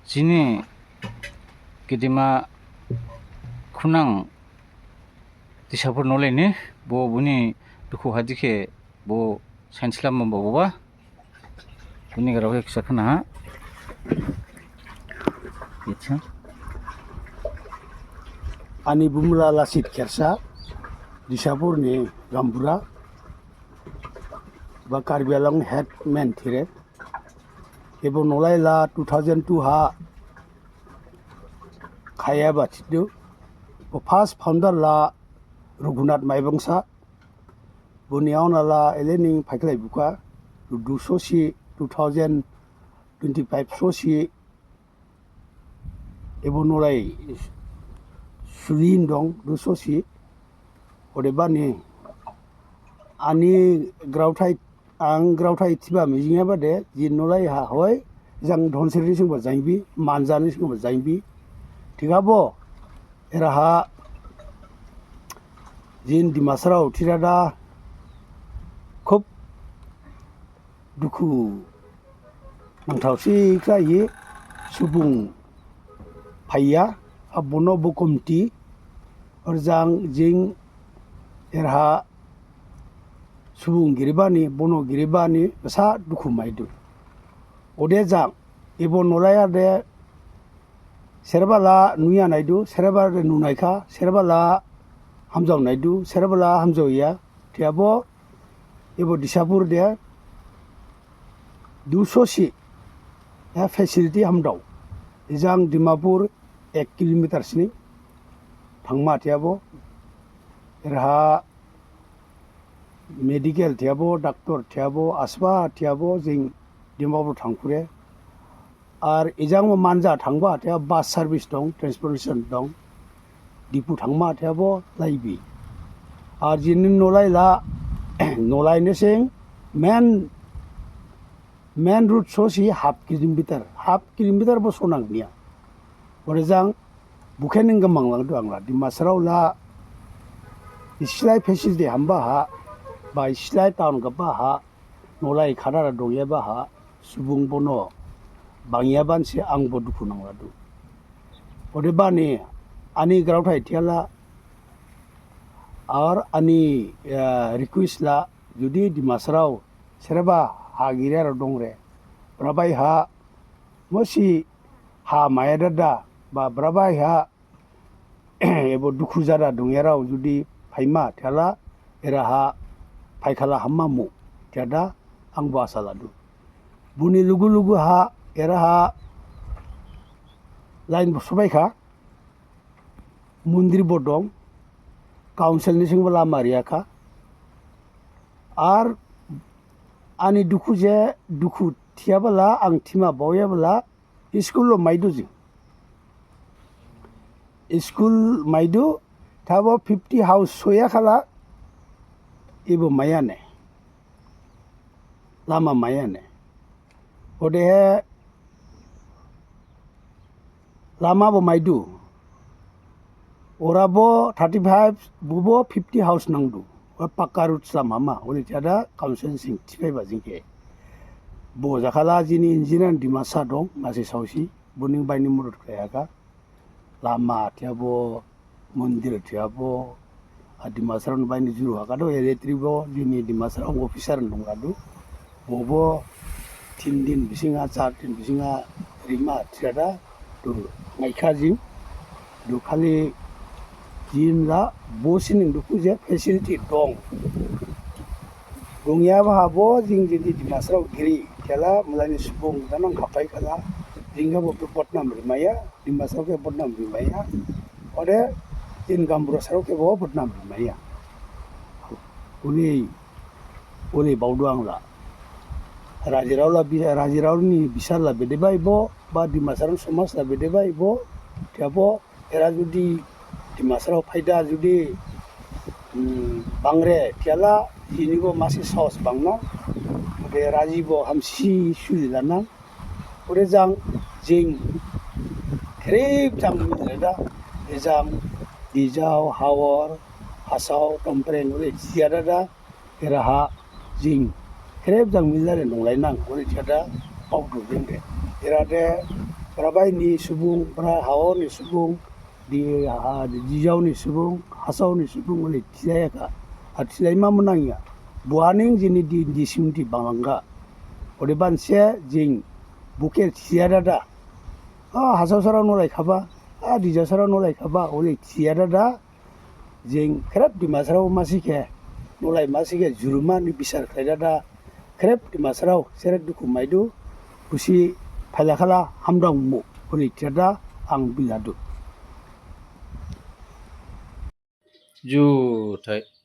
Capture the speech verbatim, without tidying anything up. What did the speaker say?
Jini gedema khunang Disapur nolai ni, bo boni dukhu hadi khe bo sainslama bo boba. Boni grao khe kisa khna ha. Acha. Ani bumu la Lasit Khersa, Disapur ni gambura, ba Karbi Anglong headman thire. Ebo nolai la two thousand two ha khayaba thidu. Bo first founder la Raghunath Maibangsa. Boni yaohon ha la elei ning phaikhlai bukha. Duso si two thousand twenty-five so si ebo nolai sulin dong duso si. Odebani ani graothai, ang graothai thiba mijingyaba de, jini nolai ha hoi, jang Dhansiri ni singba jangbi, Manja ni singba jangbi. Thikhabo, eraha, jini Dimasarao thirada, khub dukhu nangthaosi khlaihi subung phaiya, abono bo committee, ar jang jing eraha subung giribani, bono giribani, basa dukhu maidu. Ode jang, ebo nolai ha de, sereba la nuya naidu, sereba de nunaikha, sereba la hamjao naidu, sereba la hamjaoya, thikhabo, ebo Disapur de, duso si, ya facility hamdao. Ejang Dimapur ek kilometer sini thangma thikhabo, eraha medical thikhabo, doctor thikhabo, asba thikhabo, jing Dimapur thangkhure. Ar ejang bo Manja thangba thikhabo bus service dong, transportation dong. Diphu thangma thikhabo laibi. Ar jini nolai la, nolai ni sing main, main road so si half kilometer, half kilometer bo sonang niya. Ode jang bukhe ning gamang langdu ang la. Dimasarao la islai facility hamba ha, ba islai town gaba ha, nolai khadara dongyaba ha, subung bono bangyaban se ang bo dukhu nangladu. Odebani ani graothai thiyala, ar ani, eh, request la, judi Dimasarao sereba ha giriyarao dongre, brabai ha, musi ha maya dada, ba brabai ha, ebo dukhu jada dongyarao judi phaima thiyala, eraha phaikhala hammamu thiyada ang bo asa ladu. Boni lugu lugu ha eraha line bo sobaikha, mondir bo dong, council ni singbo lama riyakha. Ar ani dukhu je dukhu thiyabala, ang thima baoyabala, school lo maidu jing. School maidu, thabo fifty house soyakhala, ebo maiyane. Lama maiyane. Odehe lama bo maidu. Ora bo thirty-five, bubo fifty house nangdu. Ora pakka road slam hama. Ode jada council sing thiphaiba jing khe. Bo jakhala jini engineer Dimasa dong, masi saosi. Bo ning baini modot khlaiyakha. Lama thiyabo, mondir thiyabo, a Dimasarao ni baini juru hakha do, electric bo, jini Dimasarao officer nungradu. Bobo tin din bisinga, char din bisinga rima thiyada, du maikha jing, du khali jing la, bo sining dukhu je facility dong. Dongyaba habo jing jini Dimasarao giri, kela, malani subung, danang hapai kala, jing habo bodnam rimaya, Dimasarao khe bodnam rimaya, ode jini gambura sarao khe bo bodnam rimaya. Uli, uli baodu ang la. Rajirao la bi-, rajirao ni bisar la bede baibo, ba Dimasarao somaj la bede baibo, thiyabo, era judi Dimasarao phaida judi, hmm, bangre, thiyala, jini bo masi sahos bangna, ode raji bo hamsi suli lana, Ode jang jing khrip jang milreda, ejang Dijao, Hawar, Hasao, Tompreng, ode jiyadada, eraha jing khrip jang milreda nunglainang, ode jiyada, baodu jingde. Era de, bra bai ni subung, bra hao ni subung, di, ah, di jijao ni subung, hasao ni subung, olei thilaiya kha. Ar thilaima manangya. Bo haning jini di, di simti banglangkha. Odebani se jing bo khe thiya dada. Ah, hasaosarao nolai khaba, ah, dijaosarao nolai khaba, olei thiya dada. Jing khrip Dimasarao masi khe, nolai masi khe, juruma ni bisar khlai dada. Khrip Dimasarao sere dukhu maidu, busi phailakhala hamdao mu, olei thiya dada ang biladu. Juthai.